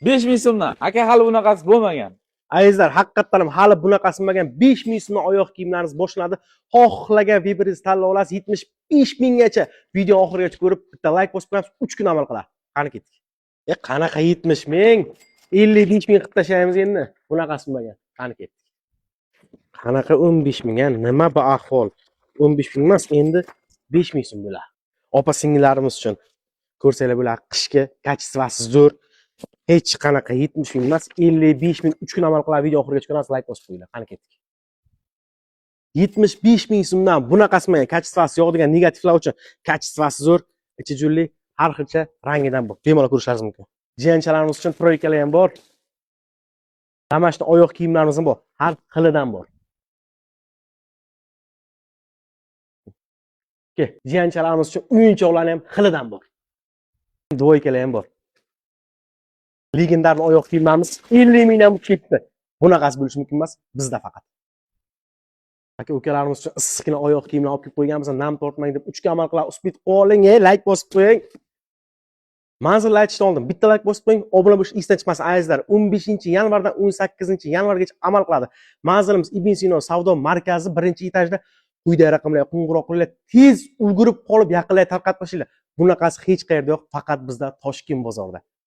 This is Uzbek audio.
5000 so'mdan. Aka, hali bunaqasi bo'lmagan. Azizlar, haqiqatdan ham hali bunaqasi bo'lmagan. 5000 so'mdan oyoq kiyimlarimiz boshlanadi. Xohlagan выбор ingizni tanlab olasiz, 75 minggacha. Video oxirigacha ko'rib, bitta layk bosib qo'yamiz, 3 kun amal qiladi. Qani, ketdik. E, qanaqa 70 ming? 55 ming qilib tashlaymiz endi. Bunaqasi bo'lmagan. Qani, ketdik. Qanaqa 15 ming, a? Nima bu ahvol? 15 ming emas, endi 5 ming so'm bo'ladi. Opa singillarimiz uchun ko'rsanglar bo'ladi, qishki качество si zo'r. Hech qanaqa 70 ming emas, 55 ming, 3 kun amal qiladi. Video oxirigacha ko'rasiz, layk bosib qo'yinglar. Qani, ketdik. 75 ming so'mdan bunaqasi bo'lmagan, качество si yo'q degan negativlar uchun качество si zo'r, ichi julli, har xilcha rangidan bor. Bemalol ko'rishlaringiz mumkin. Jiyanchalarimiz uchun тройка lar ham bor. Домашний oyoq kiyimlarimiz ham bor, har xilidan bor. Ke, jiyanchalarimiz uchun o'yinchoqlarni ham xilidan bor. Двойка lar ham bor. Легендарный oyoq kiyimlarimiz 50 mingdan ketdi. Bunaqasi bo'lishi mumkin emas, bizda faqat. Aka ukalarimiz uchun issiqqina oyoq kiyimlar olib kelib qo'yganmiz, nam tortmang deb 3 ga amal qiladi. Успеть qoling, ey, layk bosib qo'ying. Manzilni aytishdan oldin bitta layk bosib qo'ying, obuna bo'lish esdan chiqmasin, azizlar. 15 yanvardan 18 yanvargacha amal qiladi. Manzilimiz Ibn Sino savdo markazi 1-etajda. Quyidagi raqamlarga qo'ng'iroq qilinglar, tez ulgurib qolib, yaqinlarga tarqatib tashlanglar. Bunaqasi hech qayerda yo'q, faqat bizda, Toshkent bozorida.